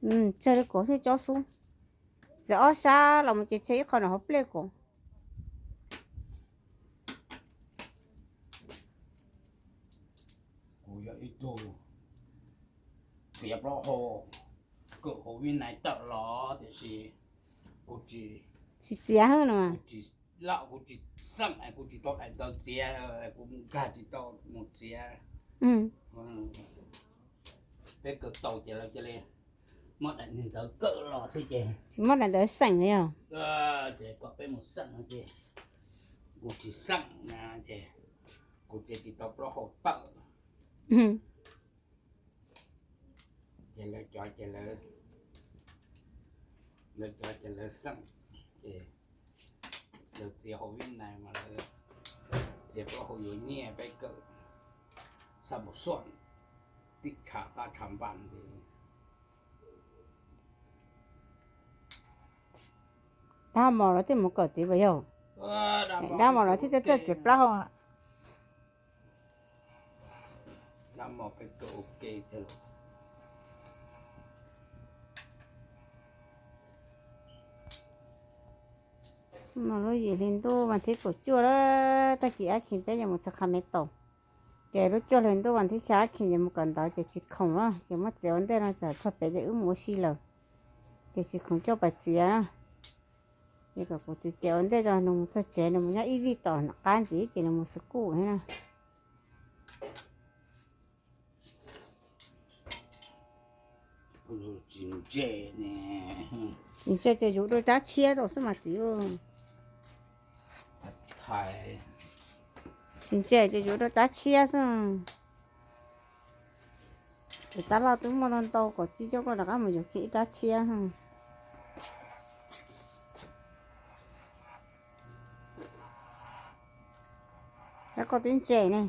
Tsawg li kaum xwb cob xub. Txiav ob sab los mus ces tseg ib qho nram hauv pliaj kaum. Kuv yog ib tug txiav plaub hau kawm hauv Vib Nais tawm los tiam sis kuv tsis, tsis txiav hwb no. Kuv tsis, lawm kuv tsis xeem es kuv tsis tau daim ntawv txiav, kuv mus nkag tsis tau mus txiav. Peb kawm tau ces lawv cia li muab daim ntawv kawm los xwb ces tsis muab daim ntawv xeem li os. Ces kom peb mus xeem no ces kuv tsis xeem na ces kuv txiav tsis tau plaub hau tawm. Ces lawv cov ces lawv, lawv cov ces lawv xeem, ces lawv txiav hauv Vib Nais mas lawv txiav plaub hau yuav nyiaj peb kawm xab npau xuam tib tshav qab tshav npas ces dab mos los thiaj mus kawm tid puas yog? Dab mos los thiaj txawj txiav plaub hau. Lub yim hli ntuj vas thib kaum cuaj lawm, tag kis Ab Khiv peb yuav mus txog qha me taus. Ces lub cuaj hli ntuj vas thib xya Ab Khiv yuav mus kawm ntawv ces tsis khoom lawm, ces muab txiav ua ntej no tsam txog pem ces wb mus ua si lawm. Ces tsis khoom coj pais txiav. Ces kom kuv txiav txiav ua ntej tso nws mus txog tsev, nws mus nyob ib vij tom qab ntxiv ces nws mus xus kuj thiab na. Tsis ntse ces yuav dua rab tshiab rau xwb mas txiv. Tsis ntse ces yuav dua rab tshiab xwb. Ces tab laj twb muaj ntau ntau, kom tsis coj koj rov qab mus yuav kiag ib rab tshiab. Rab koj twb ntse ne.